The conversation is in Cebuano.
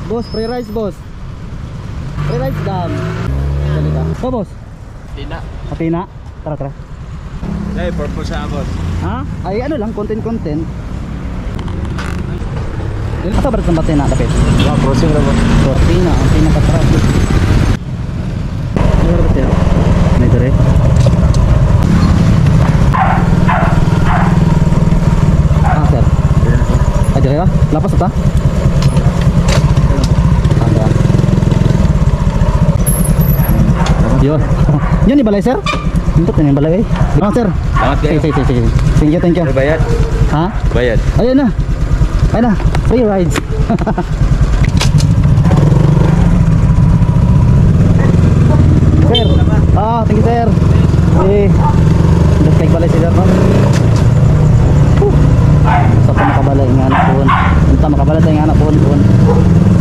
Boss, free rides, boss. Free rides dam. Dali ka. Go, boss. Tina. Pati na. Tara, tara. Ay, purple sa boss. Ha? Ay, ano lang, content-content. Asa ba sa Batina, dapit? Wow, crossing ra boss. Batina, ang pinaka-traffic. Ano ba sir? May dire? Ah, sir. Ay, dire ka? Lapas na ta? Ah, dire. Yun. Yun ni balay, sir? Nindot na yung balay eh. Ah, sir. Salamat Sige, kayo. sige, sige, sige. Thank you, thank you. Bayad. Ha? Bayad. Ayun na. Ayun na. Free rides. Sir. Ah, thank you, sir. Eh. Just kay balay sila, no? Whew. Sa pa makabalay nga anak puhon. Unta makabalay tayo nga anak puhon puhon.